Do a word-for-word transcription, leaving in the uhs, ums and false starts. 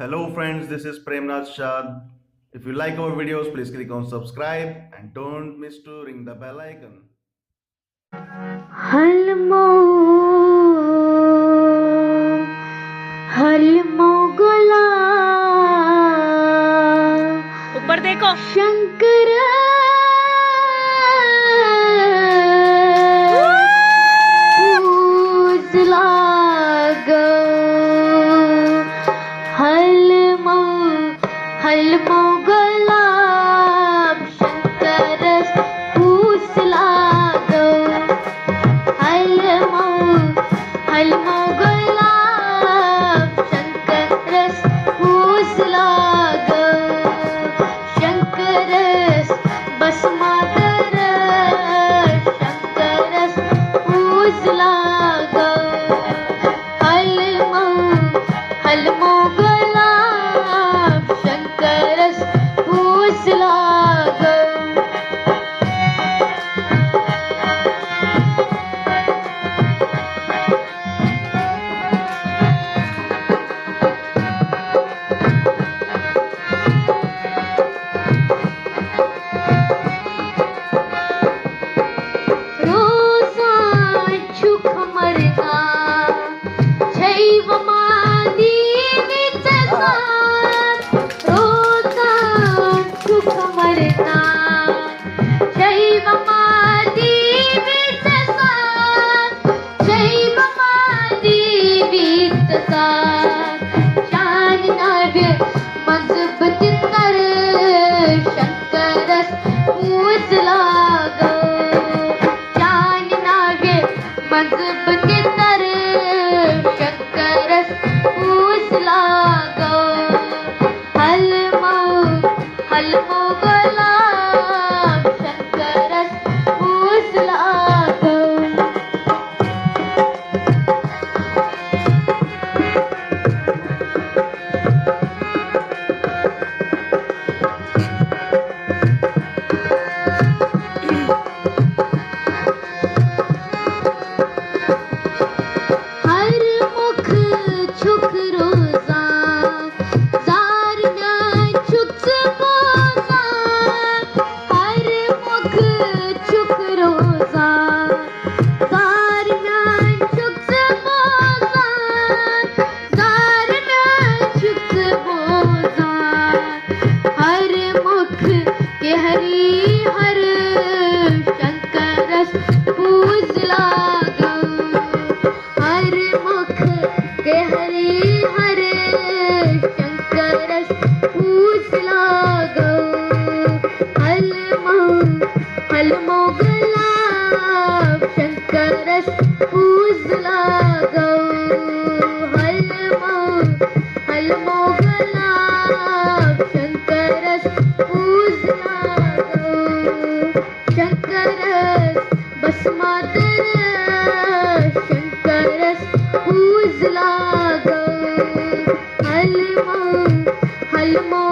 Hello friends, this is Premnath Shah. If you like our videos, please click on subscribe and don't miss to ring the bell icon. हलमो हलमो गुलाब ऊपर देखो। शंकर पूज लागो। हलमो हलमो गुलाब शंकरस पूज लागो। हलमो हलमो गुलाब शंकरस पूज लागो। शंकरस बस मादर शंकरस पूज लागो। हलमो हलमो गुलाब शंकरस पूज लागो। روزان چھُکھ مرنا، چھے وۄنۍ ما دیٖوِ ژےٚ ساتھ۔ روزان چھُکھ مرنا، چھے وۄنۍ ما دیٖوِ ژےٚ ساتھ۔ چھے وۄنۍ ما دیٖوِ ژےٚ ساتھ۔ چانہِ ناوِ منٛز بہٕ تہِ ترٕ شنکرس پوٗزٕ لاگو۔ چانہِ ناوِ منٛز بہٕ تہِ ترٕ شنکرس پوٗزٕ لاگو۔ ہلمو ہلمو گۄلاب شنکرس پوٗزٕ لاگو۔ ہر مُکھ چھُکھ روزان، زار میٛانہِ چھُکھ ژٕ بوزان۔ ہر مُکھ چھُکھ روزان، زار میٛانہِ چھُکھ ژٕ بوزان۔ زار میٛانہِ چھُکھ ژٕ بوزان۔ ہر مُکھ کہِ ہری ہر شنکرس پوٗزٕ لاگو۔ ہر مُکھ کہِ ہری ہر شنکرس پوٗزٕ لاگو۔ ہلمو ہلمو گۄلاب شنکرس پوٗزٕ لاگو۔ ہلمو ہلمو گۄلاب شنکرس پوٗزٕ لاگو۔ شنکرس بس مادر شنکرس پوٗزٕ لاگو۔ ہلمو ہلمو